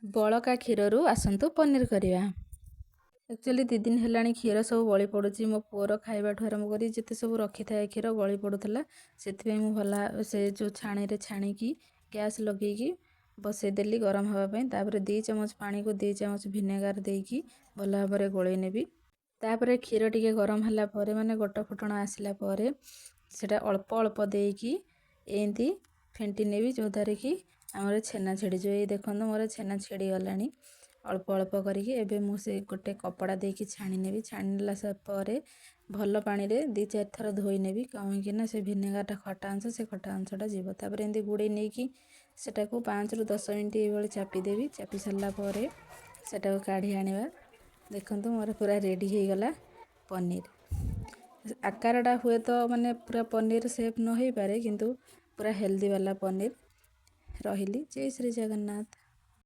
ବଳକା କ୍ଷୀରରୁ ଆସନ୍ତୁ ପନିର କରିବା। ଆକ୍ଚୁଆଲି 2 ଦିନ ହେଲାଣି କ୍ଷୀର ସବୁ ବଳି ପଡ଼ୁଛି। ମୋ ପୁଅର ଖାଇବାଠୁ ଆରମ୍ଭ କରି ଯେତେ ସବୁ ରଖିଥାଏ କ୍ଷୀର ବଳି ପଡ଼ୁଥିଲା। ସେଥିପାଇଁ ମୁଁ ଭଲ ସେ ଯେଉଁ ଛାଣିରେ ଛାଣିକି ଗ୍ୟାସ୍ ଲଗେଇକି ବସେଇଦେଲି ଗରମ ହେବା ପାଇଁ। ତାପରେ 2 ଚାମଚ ପାଣିକୁ 2 ଚାମଚ ଭିନେଗାର ଦେଇକି ଭଲ ଭାବରେ ଗୋଳେଇ ନେବି। ତାପରେ କ୍ଷୀର ଟିକେ ଗରମ ହେଲା ପରେ, ମାନେ ଗୋଟ ଫୁଟଣ ଆସିଲା ପରେ, ସେଇଟା ଅଳ୍ପ ଅଳ୍ପ ଦେଇକି ଏମିତି ଫେଣ୍ଟି ନେବି, ଯେଉଁଦ୍ୱାରା କି ଆମର ଛେନା ଛିଡ଼ିଯିବ। ଏଇ ଦେଖନ୍ତୁ, ମୋର ଛେନା ଛିଡ଼ିଗଲାଣି ଅଳ୍ପ ଅଳ୍ପ କରିକି। ଏବେ ମୁଁ ସେ ଗୋଟେ କପଡ଼ା ଦେଇକି ଛାଣି ନେବି। ଛାଣି ନେଲା ପରେ ଭଲ ପାଣିରେ 2 4 ଥର ଧୋଇ ନେବି, କାହିଁକି ନା ସେ ଭିନେଗାରଟା ଖଟା ଅଂଶ, ସେ ଖଟା ଅଂଶଟା ଯିବ। ତାପରେ ଏମିତି ଗୁଡ଼େଇ ନେଇକି ସେଟାକୁ 5ରୁ 10 ମିନିଟ୍ ଏଇଭଳି ଚାପିଦେବି। ଚାପି ସାରିଲା ପରେ ସେଟାକୁ କାଢ଼ି ଆଣିବା। ଦେଖନ୍ତୁ, ମୋର ପୁରା ରେଡ଼ି ହେଇଗଲା ପନିର। ଆକାରଟା ହୁଏତ ମାନେ ପୁରା ପନିର ସେପ୍ ନ ହେଇପାରେ, କିନ୍ତୁ ପୁରା ହେଲ୍ଦି ବାଲା ପନିର। ରହିଲି, ଜୟ ଶ୍ରୀ ଜଗନ୍ନାଥ।